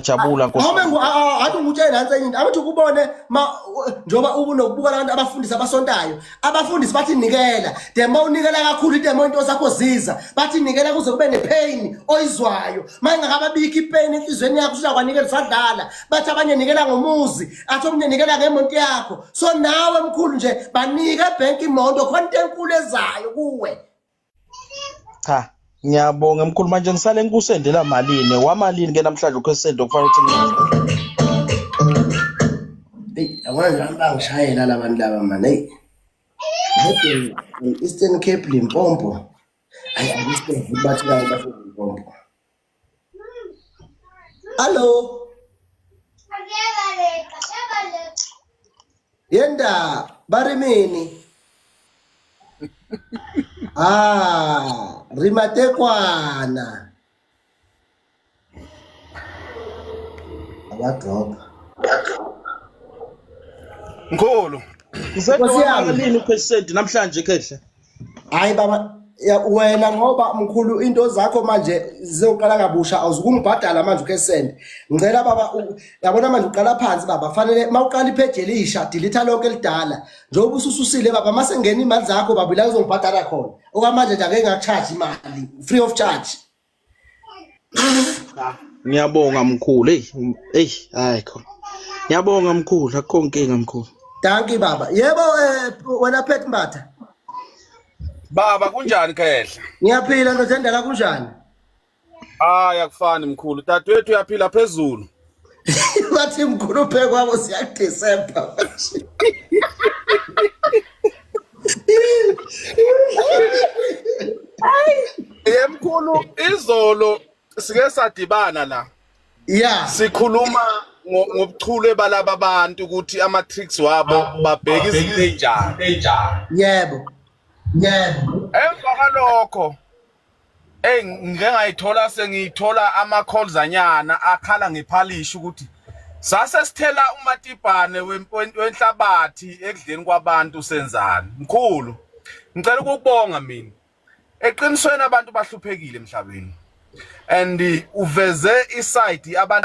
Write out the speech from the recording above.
Ngiyajabula Nkosi. Awube ngu athi ngutshele nansi enye into. Awuthi ukubone ma njoba ubunokubuka abantu abafundisi abasontayo. Abafundisi bathi nikela. The more unikela kakhulu the more into zakho ziza. Bathi nikela kuze kube nepain oyizwayo. Mayingakababikho ipain enhlizweni yakho usuzakwanikela usadlala. Bathi abanye nikela ngomuzi, athi omunye nikela ngemonto yakho. So nawe mkhulu nje banike ebank imoto khona into enkulu ezayo kuwe. Cha, ngiyabonga mkhulu manje ngisale ngikusendela malini? Wamalini ke namhlanje ukhesende okufanele ukuthi ngiyenze? Hey, yabona nje abantu bangishayela labantu laba man. Hey. Eastern Cape Limpopo. Hayi akuse bathi la base Limpopo. Hallo. Yenda barimini. Ah, rimatekwana. Abadrop. Mkhulu. Ngisende Nkosi yami. wamalini uphesenti namhlanje khehle? Hayi baba ya, wena ngoba mkhulu into zakho manje zizoqala kabusha awuzukungibhadala manje ukhesende. Ngicela baba yabona manje uqala phansi baba fanele mawuqala ipage elisha delete lonke elidala. Njengoba usususile baba mase ngena imali zakho baba ila uzongibhadala khona. Okwamanje nje ake ngakucharge imali free of charge. Ngiyabonga mkhulu. Hey, hey, hayi khona. Ngiyabonga mkhulu, akukho nkinga mkhulu. Dankie baba. Yebo wena Pet Mbatha. Baba kunjani khehla? Ngiyaphila ndoda endala kunjani? Hayi akufani mkhulu. Dadewethu uyaphila phezulu. Bathi mkhulu phekwabo siyakuDecember. Yemkhulu izolo sike sadibana la. Yeah. Sikhuluma ngobuchule balaba abantu ukuthi ama tricks wabo babheka izinto ezinjani. Yebo. Yebo. Emva kwalokho Ey ngike ngayithola sengiyithola ama calls anyana akhala ngephalishi ukuthi sase sithela umatibhane wenhlabathi ekudleni kwabantu senzani mkhulu ngicela ukubonga mina eqinisweni abantu bahluphekile emhlabeni and uveze iside abantu.